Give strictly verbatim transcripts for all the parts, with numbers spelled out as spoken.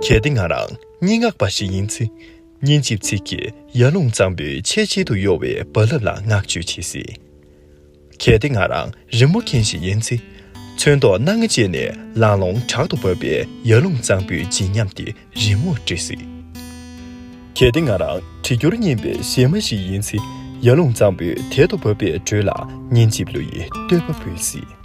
གལ་ཏེ་ང་རང་སྙན་ངག་པ་ཞིག་ཡིན་ཚེ། སྙན་འཇེབས་ཚིག་གིས་ཡར་ཀླུང་གཙང་པོའི་ཆེས་ཆེད་དུ་གཡོ་བའི་རྦ་རླབས་ལ་བསྔགས་བརྗོད་བྱེད་སྲིད། གལ་ཏེ་ང་རང་རི་མོ་མཁན་ཞིག་ཡིན་ཚེ། ཚོན་མདོག་སྣ་ལྔ་སྤྱད་ནས་ལང་ལོང་དྲག་ཏུ་བབས་པའི་ཡར་ཀླུང་གཙང་པོའི་བརྗིད་ཉམས་དེ་རི་མོར་བྲིས་སྲིད། གལ་ཏེ་ང་རང་གྲེ་འགྱུར་སྙན་པའི་གཞས་མ་ཞིག་ཡིན་ཚེ། ཡར་ཀླུང་གཙང་པོའི་དལ་དུ་བབས་པའི་འགྲོས་ལ་སྙན་འཇེབས་གླུ་ཡི་བསྟོད་པ་འབུལ་སྲིད།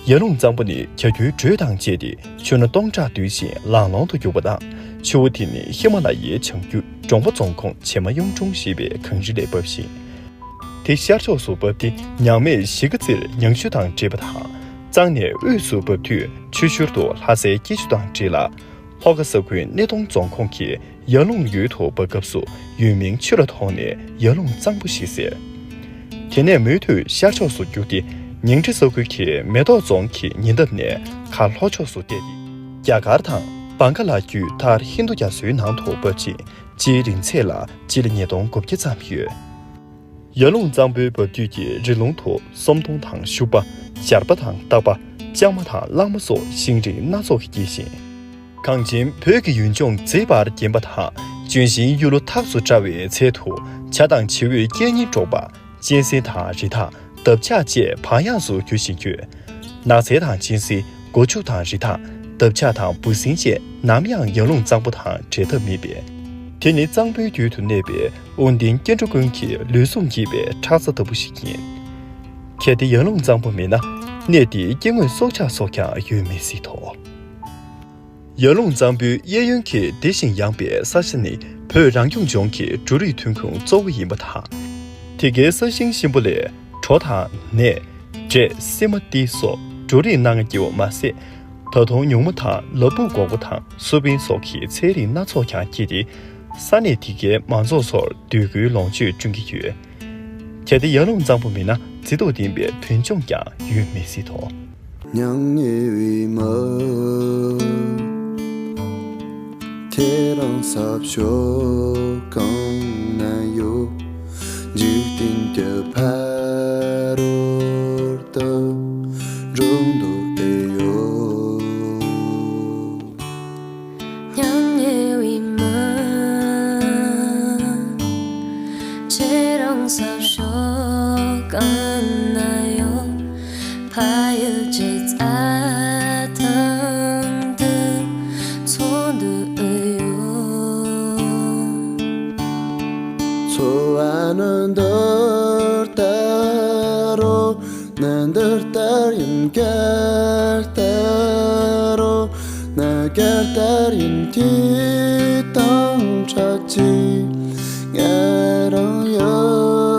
ཡར་ཀླུང་གཙང་པོ་ནི་བྱ་རྒྱུའི་འགྲོས་དང་བཅས་ཏེ། ཆུ་སྣ་སྟོང་ཕྲག་འདུས་ཤིང་ལང་ལོང་དུ་རྒྱུག་པ་དང་། ཆུ་བོ་དེ་ནི་ཧི་མ་ལ་ཡའི་བྱང་རྒྱུད་འབྲོང་པ་རྫོང་ཁོངས་བྱེ་མ་གཡུང་དྲུང་ཞེས་པའི་གངས་རི་ལས་འབབ་ཤིང་། དེ་ཤར་ཕྱོགས་སུ་བབས་ཏེ། ཉག་མེད་གཞིས་ཀ་རྩེར་ཉང་ཆུ་དང་འདྲེས་པ་དང་། གཙང་ནས་དབུས་སུ་བབས་དུས་ཆུ་ཤུལ་དུ་ལྷ་སའི་སྐྱིད་ཆུ་དང་འདྲེས་ལ། ལྷོ་ཁ་ས་ཁུལ་སྣེ་གདོང་རྫོང་ཁོངས་ཀྱི་ཡར་ཀླུང་ཡུལ་དུ་བབས་སྐབས་སུ་ཡུལ་མིང་ཆུ་ལ་ཐོགས་ནས་ཡར་ཀླུང་གཙང་པོ་ཞེས་ཟེར། དེ་ནས་མུ་མཐུད་ཤར་ཕྱོགས་སུ་རྒྱུག་སྟེ། ཉིང་ཁྲི་ས་ཁུལ་གྱི་མེ་ཏོག་རྫོང་གི་ཉེ་འདབས་ནས་ཁ་ལྷོ་ཕྱོགས་སུ་བལྟས་ཏེ། རྒྱ་གར་དང་བང་ཀ་ལ་བརྒྱུད་མཐར་ཧིན་རྡུ་རྒྱ་མཚོའི་ནང་དུ་བབས་ཤིང་། སྤྱིའི་རིང་ཚད་ལ་སྤྱི་ལེ་ཉིས་སྟོང་དགུ་བརྒྱ་ཙམ་ཡོད། ཡར་ཀླུང་གཙང་པོའི་འབབ་རྒྱུད་ཀྱི་རི་ལུང་དུ་གསོམ་སྡོང་དང་ཤུག་པ། ཞར་པ་དང་སྟག་པ། ལྕང་མ་དང་གླང་མ་སོགས་ཤིང་རིགས་སྣ་ཚོགས་ཀྱིས་སྐྱེ་ཞིང་། གངས་ཅན་བོད་ཀྱི་ཡུལ་ལྗོངས་མཛེས་པར་བརྒྱན་པ་དང་། ལྗོན་ཤིང་གཡུ་ལོ་ཐགས་སུ་བཀྲ་བའི་ཚལ་དུ། བྱ་དང་བྱིའུའི་སྐད་སྙན་སྒྲོག་པ། གཅན་གཟན་དང་རི་དྭགས། འདབ་ཆགས་བཅས་བག་ཡངས་སུ་རྒྱུ་ཞིང་ཡོད། ནགས་ཚལ་དང་གཅན་གཟན། སྒོ་ཕྱུགས་དང་རི་དྭགས། འདབ་ཆགས་དང་འབུ་སྲིན་བཅས་ནམ་ཡང་ཡར་ཀླུང་གཙང་པོ་དང་བྲལ་ཐབས་མེད་པས། དེ་ནི་གཙང་པོའི་རྒྱུད་དུ་གནས་པའི་དབུ་ལྡན་སྐྱེ་འགྲོ་ཀུན་གྱི་ལུས་ཟུངས་སྐྱིད་པའི་ཁྲག་རྩ་ལྟ་བུ་ཞིག་ཡིན། གལ་ཏེ་ཡར་ཀླུང་གཙང་པོ་མེད་ན། གནས་འདིའི་སྐྱེ་དངོས་སྲོག་ཆགས་སོགས་ཀྱང་ཡོད་མི་སྲིད་དོ། ཡར་ཀླུང་གཙང་པོའི་གཡས་གཡོན་གྱི་བདེ་ཞིང་ཡངས་པའི་ས་ཆ་ནི་བོད་རང་སྐྱོང་ལྗོངས་ཀྱི་འབྲུ་རིགས་ཐོན་ཁུངས་གཙོ་བོ་ཡིན་པ་དང་། དེ་གའི་ས་ཞིང་གཤིན་པོ་ལས་གྲོ་དང་ནས། འབྲས། སིལ་མ་ཏིལ་སོགས་འབྲུ་རིགས་སྣ་ལྔ་སྐྱེ་བ་མ་ཟད། ད་དུང་ཉུང་མ་དང་ལ་ཕུག་སྒོག་པ་དང་སུར་པན་སོགས་ཀྱི་ཚལ་རིགས་སྣ་ཚོགས་ཀྱང་སྐྱེས་ཏེ། ས་གནས་དེ་གའི་མང་ཚོགས་ཚོར་སྡོད་ཁུལ་ལོངས་སྤྱོད་བསྐྲུན་གྱི་ཡོད། གལ་ཏེ་ཡར་ཀླུང་གཙང་པོ་མེད་ན། མཛེས་སྡུག་ལྡན་པའི་བོད་ལྗོངས་ཀྱང་ཡོད་མི་སྲིད་དོ། མྱ་ངན་བའི་མི། ཁྱེད་རང་ས་ཕྱོགས་གང་ན་ཡོད། འཇིག་རྟེན་གྱི་ཕ་རོལ་ཏུ་འགྲོ་འདོད་དེ་ཡོད། མྱ་ངན་བའི་མི། ཁྱེད་རང་ས་ཕྱོགས་གང་ན་ཡོད། ཕ་ཡུལ་གྱི་རྩྭ་ཐང་དུ་འཚོ་འདོད་ཡོད། འཚོ་བ་ནི་འདི་ལྟར་རོ། ནི་འདི་ལྟར་ཡིན་ག་ལྟར་རོ། ནི་ག་ལྟར་ཡིན་དེ་དང་འཕྲད་ཅིག་ང་རང་ཡོད།